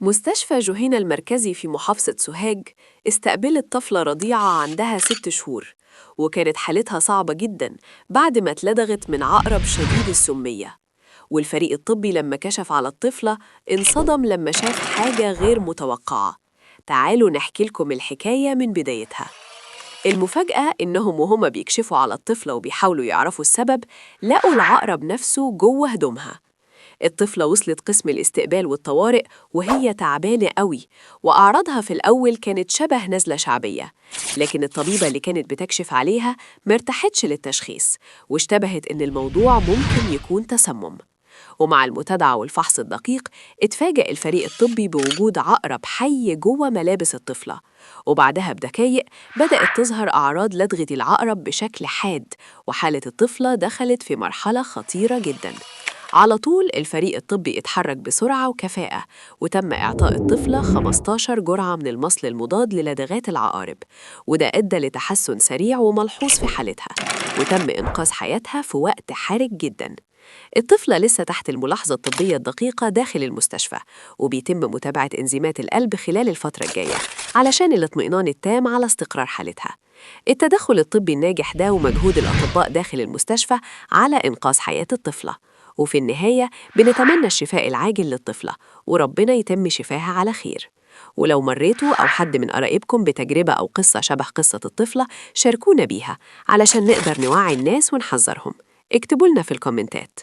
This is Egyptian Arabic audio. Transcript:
مستشفى جهينة المركزي في محافظة سوهاج استقبلت طفلة رضيعة عندها 6 شهور، وكانت حالتها صعبة جدا بعد ما اتلدغت من عقرب شديد السمية. والفريق الطبي لما كشف على الطفلة انصدم لما شاف حاجة غير متوقعة. تعالوا نحكي لكم الحكاية من بدايتها. المفاجأة إنهم وهما بيكشفوا على الطفلة وبيحاولوا يعرفوا السبب، لقوا العقرب نفسه جوه هدومها. الطفلة وصلت قسم الاستقبال والطوارئ وهي تعبانة قوي، وأعراضها في الأول كانت شبه نزلة شعبية، لكن الطبيبة اللي كانت بتكشف عليها مرتاحتش للتشخيص واشتبهت إن الموضوع ممكن يكون تسمم. ومع المتابعة والفحص الدقيق اتفاجأ الفريق الطبي بوجود عقرب حي جوه ملابس الطفلة، وبعدها بدقايق بدأت تظهر أعراض لدغة العقرب بشكل حاد، وحالة الطفلة دخلت في مرحلة خطيرة جداً. على طول الفريق الطبي اتحرك بسرعة وكفاءة، وتم إعطاء الطفلة 15 جرعة من المصل المضاد للدغات العقارب، وده أدى لتحسن سريع وملحوظ في حالتها، وتم إنقاذ حياتها في وقت حرج جداً. الطفلة لسه تحت الملاحظة الطبية الدقيقة داخل المستشفى، وبيتم متابعة إنزيمات القلب خلال الفترة الجاية علشان الاطمئنان التام على استقرار حالتها. التدخل الطبي الناجح ده ومجهود الأطباء داخل المستشفى على إنقاذ حياة الطفلة. وفي النهاية بنتمنى الشفاء العاجل للطفلة، وربنا يتم شفاها على خير. ولو مريتوا أو حد من قرايبكم بتجربة أو قصة شبه قصة الطفلة، شاركونا بيها علشان نقدر نوعي الناس ونحذرهم. اكتبوا لنا في الكومنتات.